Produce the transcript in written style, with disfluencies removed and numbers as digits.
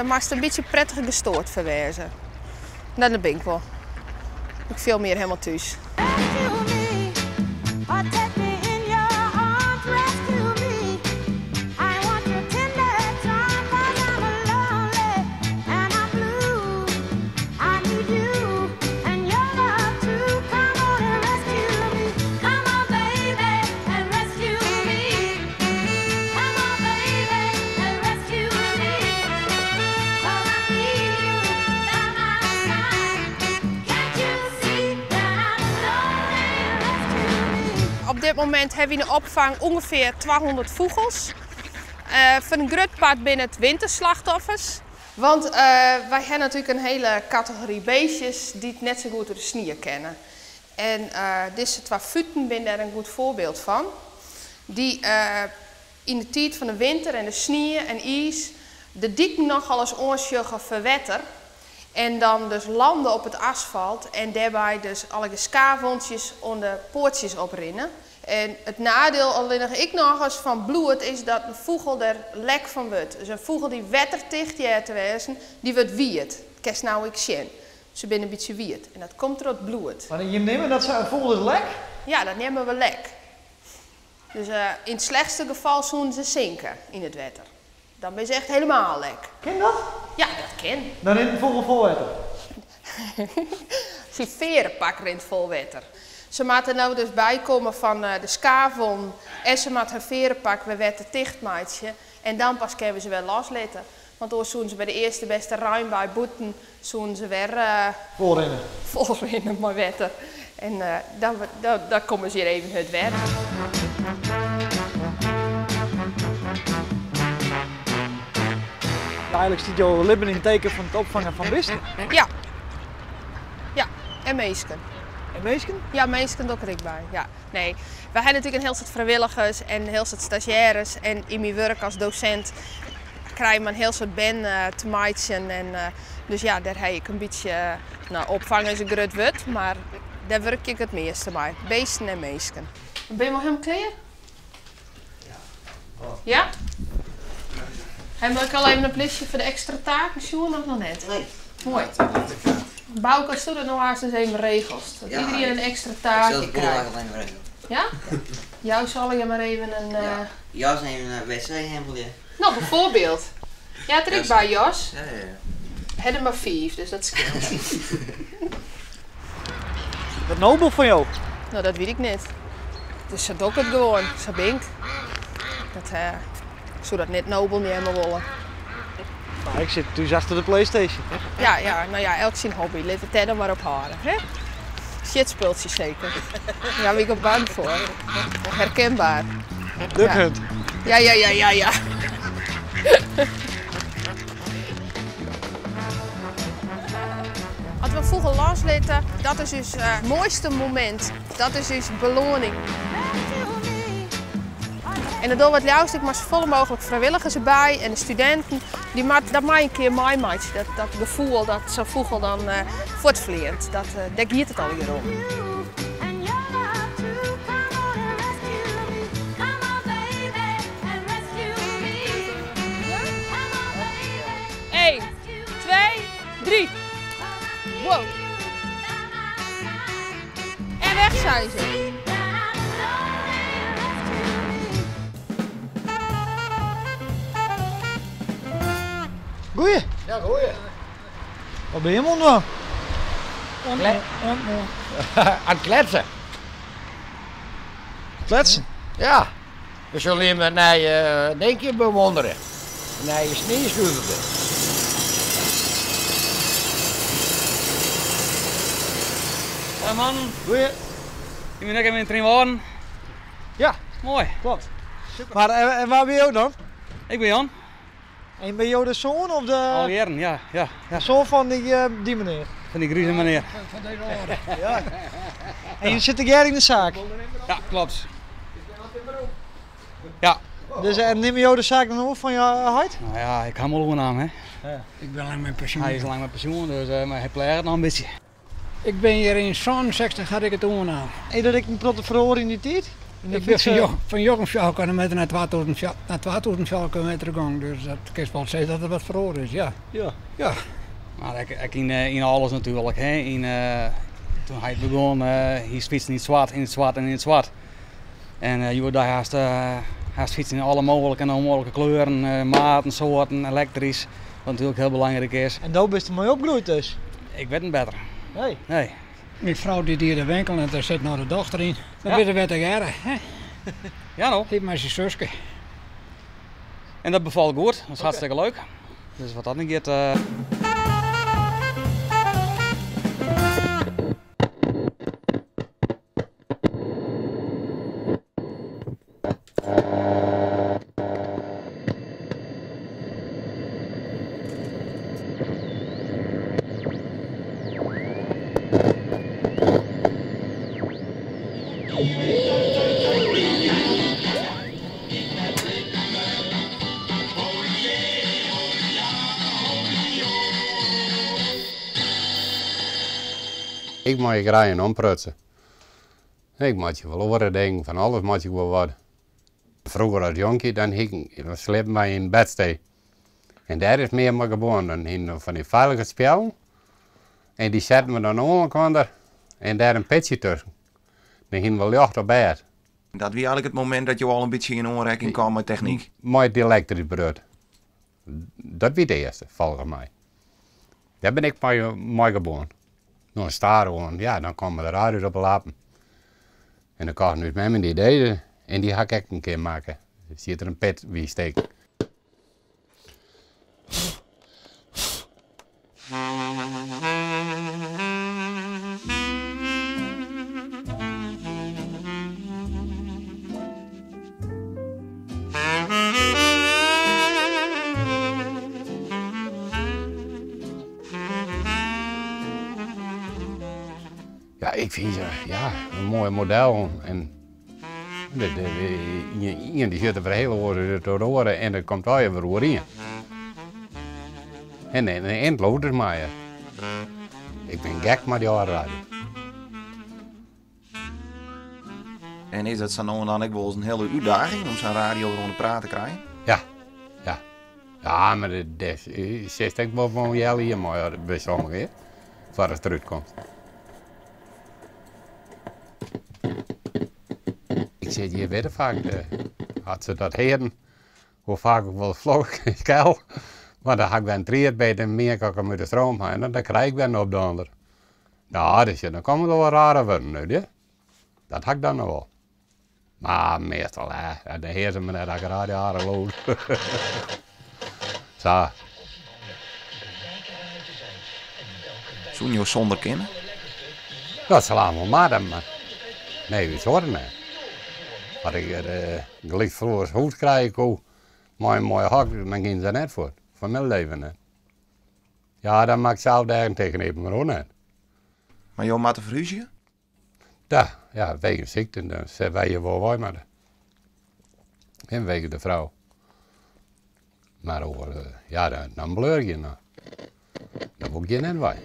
Dêr moatst in bytsje prettig gestoord foar wêze. No, dat bin ik wol. Ik fiel my hjir helemaal thús. Op dit momint hawwe wy yn de opfang ûngefear 200 fûgels. Foar in grut part binne it winterslachtoffers. Want wy hawwe natuerlik in hiele kategory beestjes dy't net sa goed oer de snie kinne. En dizze twa futen binne dêr in goed foarbyld fan. Dy yn de tiid fan de winter en de snie en iis de diken nochal ris oansjogge foar wetter en dan dus lande op it asfalt en dêrby dus allegear skaafwûntsjes oan de poatsjes oprinne. En it nadiel allinnich ek nochris fan bloed is dat in fûgel der lek fan wurdt. Dus in fûgel dy't wetterticht heart te wêzen, dy wurdt wiet. Kinst no ek sjen. Se binne in bytsje wiet en dat komt troch it bloed. Mar jim neame dat sa, in fûgel is lek? Ja, dat neame we lek. Dus yn it slechtste gefal soenen se sinke yn it wetter. Dan binne se echt helemaal lek. Kin dat? Ja, dat kin. Dan rint in fûgel fol wetter? Syn fearrepak rint fol wetter. Se moatte no dus bykomme fan de skaafwûnen en se moatte har fearrepak wer wetterticht meitsje en dan pas kinne we se wer loslitte. Want oars soenen se by de earste bêste reinbui bûten soenen se wer Folrinne. Folrinne mei wetter. En dan, dan komme se hjir even hurd wer. Eigenlik stiet jo libben yn it teken fan it opfangen fan bisten. Ja. Ja, en minsken. En minsken? Ja, minsken doch ik der ek by. Ja. Nee, wy ha natuerlik in hiel soad frijwilligers en in hiel soad stazjêres. En yn myn wurk as dosint krij ik mei in hiel soad bern te meitsjen. En dus ja, dêr ha ik in bytsje, no, opfang is in grut wurd, mar dêr wurkje ik it measte mei. Beesten en minsken. Binne we al helemaal klear? Ja? Hawwe we ek al even it listje foar de ekstra taken sjoen of noch net? Nee. Moai. Bouke, asto dat no aanst ris even regelst. Dat Ja, iedereen in ik- ekstra Ik taakje sil it boel krijt. eigenlijk even regelen. Ja? Jou sil je mar even in. Ja. Jos even in wc hempelje. No, bijvoorbeeld. Ja, der ek by, Jos. Ja, ja, ja. Ha der mar fiif, dus dat skeelt. Wat nobel fan jo. No, dat wit ik net. Dus sa doch ik it gewoan, sa bin ik. Dat, ik soe dat net nobel neame wolle. Nou, ik sit thús achter de PlayStation. Ja, ja, no ja, elk syn hobby. Lit it dêr dan mar op hâlde. Hè? Sjitspultsje seker. Dêr wie ik al bang foar. Herkenbaar. Duck Hunt. Ja, ja, ja, ja, ja. As we in fûgel loslitte, dat is ús moaiste momint. Dat is ús beloaning. En dat dogge we it leafst ek mei safolle mooglik frijwilligers derby en de studinten. Dy moat dat mei in kear meimeitsje, dat, dat gefoel dat sa'n fûgel dan fuortfleant. Dat, dêr giet it allegear om. Eén, twee, drie. Wow. En weg zijn ze. Goeie. Ja, goeie. Wat bin je oan it dwaan? Aan it kletsen. Kletsen? Ja. We zullen even het nije dinkje bewonderen. De nije snieskuverke. Hoi man. Goeie. Je bent ek even yn Trynwâlden. Ja. Moai. Klopt. Mar en wa binne jo dan? Ik bin Jan. En binne jo de soan of de... Al jierren, ja, ja, ja. De soan fan dy, dy menear? Fan dy grize menear. Fan deze âlde. Ja. En je sitte hjir yn de saak? Ja, klopt. Ja. Dus en nimme jo de saak dan oer fan jo heit? Nou ja, ik ha him al oernaam, hè. Ja. Ik bin lang mei pensjoen. Hy is lang mei pensjoen, dus uh, mar hy pleaget noch in bytsje. Ik bin hjir yn 67 had ik it oernaam. Is der ek in protte feroare yn dy tiid? De Ik bin fyts, fan njoggen fjouwerkante meter nei 2000 nei 2000 fjouwerkante meter gong, dus dat kinst wol sizze dat der wat feroare is, ja. Ja. Ja. Mar ek, ek yn alles natuerlik. Hè. Toen hy begûn, hy fytste yn it swart, yn it swart en yn it swart. En hjoed-de-dei hast fytsen yn alle mooglike en ûnmooglike kleuren, maten, soarten, elektrysk, wat natuerlik hiel belangryk is. En do bist der mei opgroeid dus? Ik wit net better. Nee. Nee. Myn frou dy die de winkel en dêr sit no de dochter yn. Dan Ja. witte we tegearre, hè? Ja no. Hy mei syn suske. En dat befalt goed, dat is hartstikke leuk. Dus wat dat net giet. Ik mei graach in omprutsen. Ik meitsje wol oare dingen, fan alles meitsje ik wol wat. Froeger as jonkje, dan hieken, dan sliepen wy yn bedstee. En dêr is mear mei geboren. Dan hienen we fan dy feilichheidspeallen. En dy setten we dan oan elkoar en dêr in pitsje tusken. Dan hienen we ljocht op bêd. Dat wie eigentlik it momint dat jo al in bytsje yn oanrekking kaam mei technyk? Mei it elektrysk brut. Dat wie it earste, folgens my. Dêr bin ik mei geboren. No, stadichoan, ja, dan komme de radio's op 'e lappen. En dan kochten ús mem dy dizze en dy ha ik ek in kear makke. Der siet der in pit by steken. Ja, ik fyn se, ja, in moai model. En ien dy sjocht der wer hiel oars út as de oare en it komt allegear wer oerien. En it bliuwt dus mei. Ik bin gek mei dy âlde radio. En is dat sa no en dan ek wolris in hiele útdaging om sa'n radio wer oan de praat te krijen? Ja, ja. Ja, mar dêr sitst ek wol in healjier mei by sommigen, foar it derút komt. Ik sit hjir wer faak, as se dat hearden, hoe faak ik wol flok skel, mar dan ha ik wer in tried beet en mien ik ik him út de stroom ha en dan krij ik wer in opdonder. No, dus dan komme der wol rare wurden út, hear. Dat ha ik dan noch wol. Mar meastal, hè, de hear se me net, ha ik radio aardich lûd. Sa. Soene jo sûnder kinne? Dat sil allemaal moatte, mar nee, wy soarten net. As ik gelyk froeger hûs krije koe mei in moai hok, dan giene se net fuort. Fan myn leven net. Ja, dan moat ik sels dêr in teken iepen, mar oar net. Mar jo moatte ferhúzje? Ja, ja, wegen sykte, dan sille wy hjir wol wei moatte. En wegen de frou. Mar oar, ja, dan bleur je noch. Dan wol ik hjir net wei.